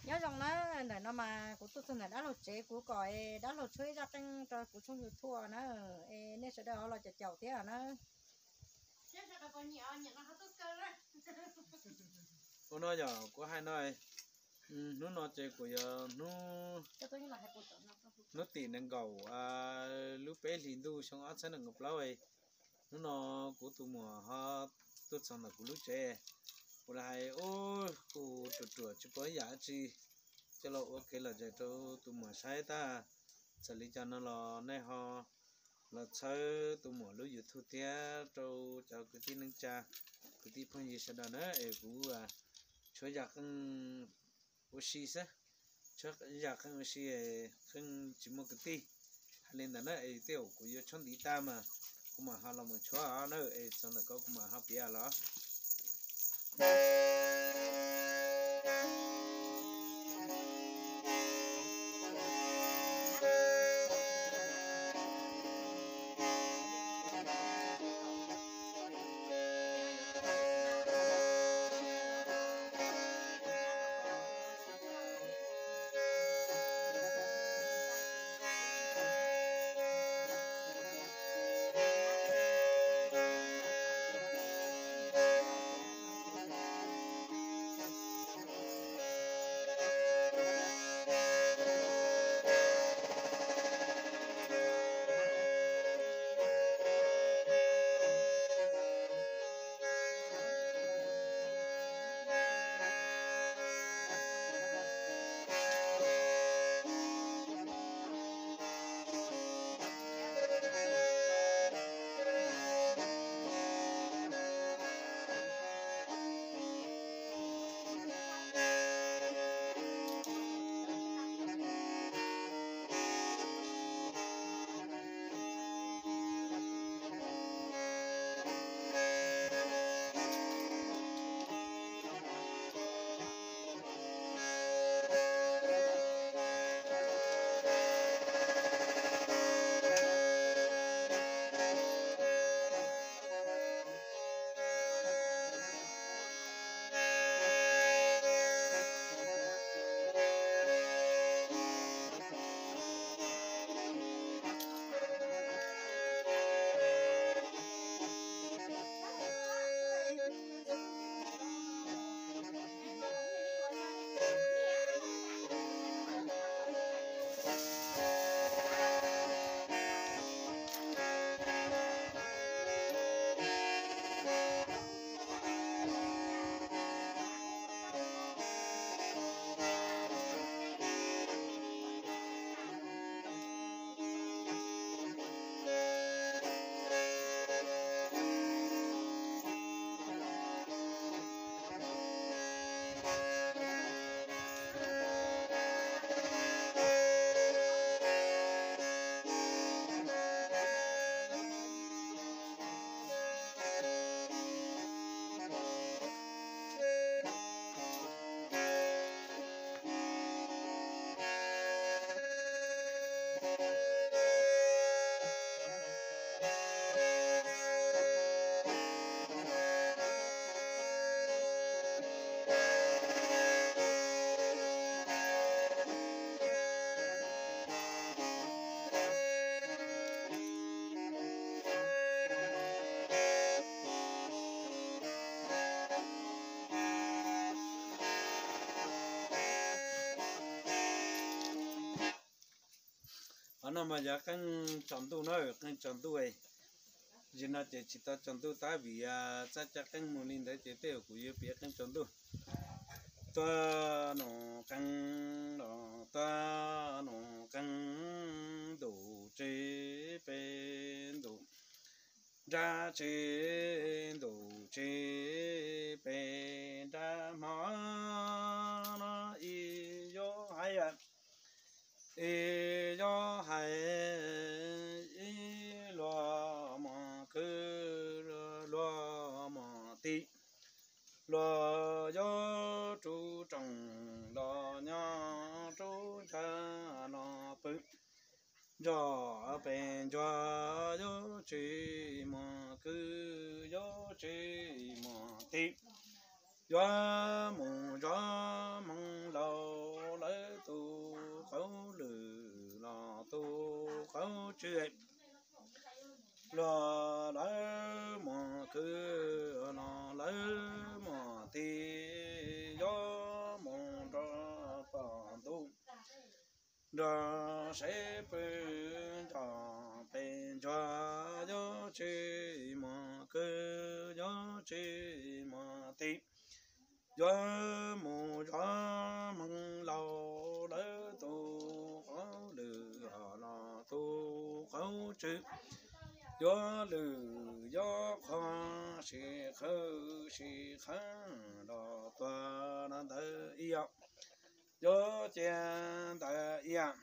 Nyob zoo na, ntawm no mas kuv tuaj txog ntawm dab laug tsev, kuv kom dab laug tshuab ib zaj qeej rau kuv tshooj YouTube na, es nej sawv daws ho los caum caum thiab na. Ua no yog kuv hais no, hnub no ces kuv yuav hnub, hnub tim nees nkaum lub peb hlis ntuj xyoo ob txhiab nees nkaum plaub. Hnub no kuv tus muam ho tuaj txog ntawm kuv lub tsev, kuv los hais ub, kuv ruam ruam tsis paub yam dab tsi coj los ua kev lom zem rau tus muam saib tab. Txawm li cas no los nej ho los txhawb tus muam lub YouTube thiab rau cov kwv tij neej tsa, kwv tij phooj ywg sawv daws na, es kuv tshuab zaj qeej ua si xwb, tshuab zaj qeej ua si, qeej tsis muaj kwv tij. Hais li ntawd na, es tej zaum kuv yuav tshuab ntiv tag mas kuv mam ho los mus tshuab na, es txog ntawm ko kuv mam ho piav los. Qhov no mas yog qeej tsaus ntuj na, qeej tsaus ntuj. Yog no ces tsis tau tsaus ntuj tab vim txoj cai qeej mus li ntawd ces tej zaum kuv yuav piav qeej tsaus ntuj. Tuaj noj qeej, tuaj noj qeej, ntuj tsis peb ntuj, nrab tsis, ntuj tsis peb nrab hmo no ib yuav hais, ib yuav hais, ib luag mos kwv, luag mos tim, luag yuav rub rooj los nyob rub ntsha los pw. Nrog peb ntsuag yuav tsis mos kwv, yuav tsis mos tim, yuav mus zov hmoo laus. tswb. Los lawv mus kwv, los lawv mus ti, yuav mus nrog tom ntuj, nrog seb pw nrog pem ntsuag, yuav tsis mus kwv, yuav tsis mus ti, yuav mus zov hmoov laus, lawv tus qauv lwm los tus qauv tswb, yuav lwm yuav qhuav, sim qhawv sim qhawv los tuag ntawd ib yam, yuav cia ntawd ib yam.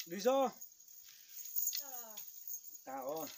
Lwm zaus. Tas os.